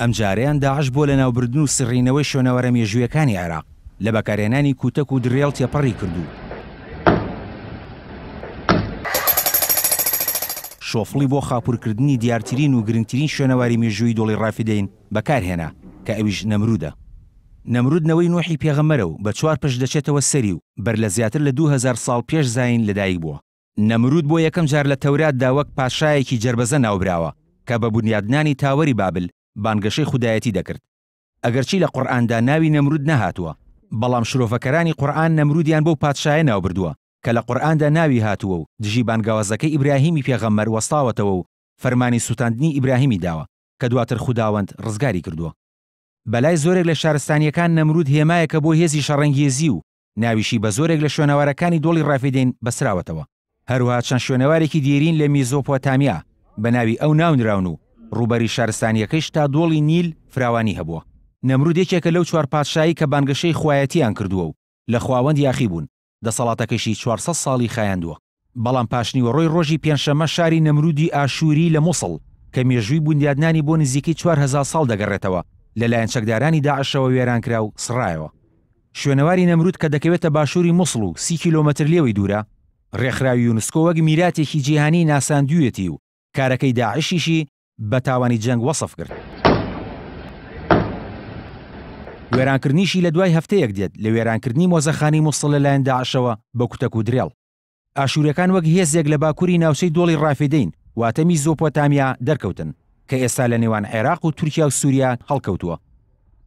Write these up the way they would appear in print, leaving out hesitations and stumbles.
ئەمجارەیان داعش بۆ لەناوبردن و سڕینەوەی شوێنەوارە مێژوویەکانی عێراق لە بەکارهێنانی کوتەک و دڕێڵ تێپەڕی کرد و شۆفڵی بۆ خاپوورکردنی دیارترین و گرنگترین شوێنەواری مێژوویی دۆڵی ڕافیدەین بەکارهێنا کە ئەویش نەمرودە. نەمرود نەوەی نوحی پێغەمبەرە و بە چوار پشت دەچێتەوە سەری و بەر لە زیاتر لە 2000 ساڵ پێش زایین لەدایک بووە. نەمرود بۆ یەکەم جار لە تەوراتدا وەک پادشایەکی جەربەزە ناوبراوە کە بە بونیادنانی تاوەری بابل بانگەشەی خودایەتی دەکرد. ئەگەرچی لە قورئاندا ناوی نەمرود نەهاتووە، بەڵام شرۆڤەکەرانی قورئان نەمرودیان بەو پادشایە ناوبردووە کە لە قورئاندا ناوی هاتووە و دژی بانگەوازەکەی ئیبراهیمی پێغەمبەر وەستاوەتەوە و فەرمانی سووتاندنی ئیبراهیمی داوە کە دواتر خوداوەند ڕزگاری کردووە. بەلای زۆرێک لە شارستانییەکان نەمرود هێمایەکە بۆ هێزی شەڕەنگێزی و ناویشی بە زۆرێک لە شوێنەوارەکانی دۆڵی ڕافیدەین بەستراوەتەوە. هەروەها چەند شوێنەوارێکی دێرین لە میزۆپۆتامیا بە ناوی ئەو ناونراون و ڕووبەری شارستانییەکەیش تا دۆڵی نیل فراوانی هەبووە. نەمرود یەکێکە لەو چوار پادشایەی کە بانگەشەی خوایەتییان کردووە و لە خواوەند یاخی بوون، دەسەڵاتەکەیشی 400 ساڵی خایاندووە. بەڵام پاشنیوەڕۆی ڕۆژی پێنجشەممە شاری نەمرودی ئاشووری لە موسڵ کە مێژووی بونیادنانی بۆ نزیکەی 4000 ساڵ دەگەڕێتەوە، لەلایەن چەکدارانی داعشەوە وێرانکرا و سڕایەوە. شوێنەواری نەمرود کە دەکەوێتە باشووری موسڵ و 30 کیلۆمەتر لێوەی دوورە، ڕێکخراوی یونسکۆ وەک میراتێکی جیهانی ناساندوویەتی و کارەکەی داعشیشی بە تاوانی جەنگ وەسف کرد. وێرانکردنیشی لە دوای هەفتەیەک دێت لە وێرانکردنی مۆزەخانەی موسڵ لەلایەن داعشەوە بە کوتەک و درێڵ. ئاشووریەکان وەک هێزێک لە باکووری ناوچەی دۆڵی ڕافیدەین واتە میزۆپۆتامیا دەرکەوتن کە ئێستا لە نێوان عێراق و تورکیا و سووریا هەڵکەوتووە.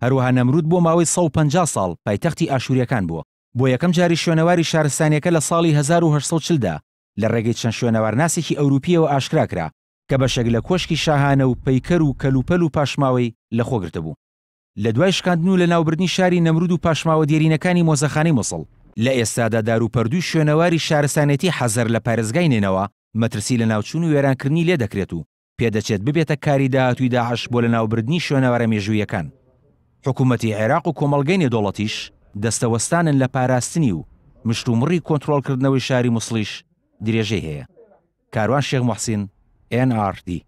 هەروەها نەمرود بۆ ماوەی 150 ساڵ پایتەختی ئاشووریەکان بووە. بۆ یەکەم جاریش شوێنەواری شارستانیەکە لە ساڵی 1840 دا لە ڕێگەی چەند شوێنەوارناسێکی ئەوروپییەوە ئاشکرا کرا کە بەشێک لە کۆشکی شاهانە و پەیکەر و کەلوپەل و پاشماوەی لەخۆگرتبوو. لە دوای شکاندن و لەناوبردنی شاری نەمرود و پاشماوە دێرینەکانی مۆزەخانەی موسڵ، لە ئێستادا داروپەردووی شوێنەواری شارستانێتی حەزەر لە پارێزگای نەینەوا مەترسی لەناوچوون و وێرانکردنی لێدەکرێت و پێدەچێت ببێتە کاری داهاتووی داعش بۆ لەناوبردنی شوێنەوارە مێژووییەکان. حکومەتی عێراق و کۆمەڵگەی نێودەوڵەتیش دەستەوەستانن لە پاراستنی و مشتومڕی کۆنترۆڵکردنەوەی شاری موسڵیش درێژەی هەیە. کاروان شێخ موحسین، ئێن ئاڕ تی.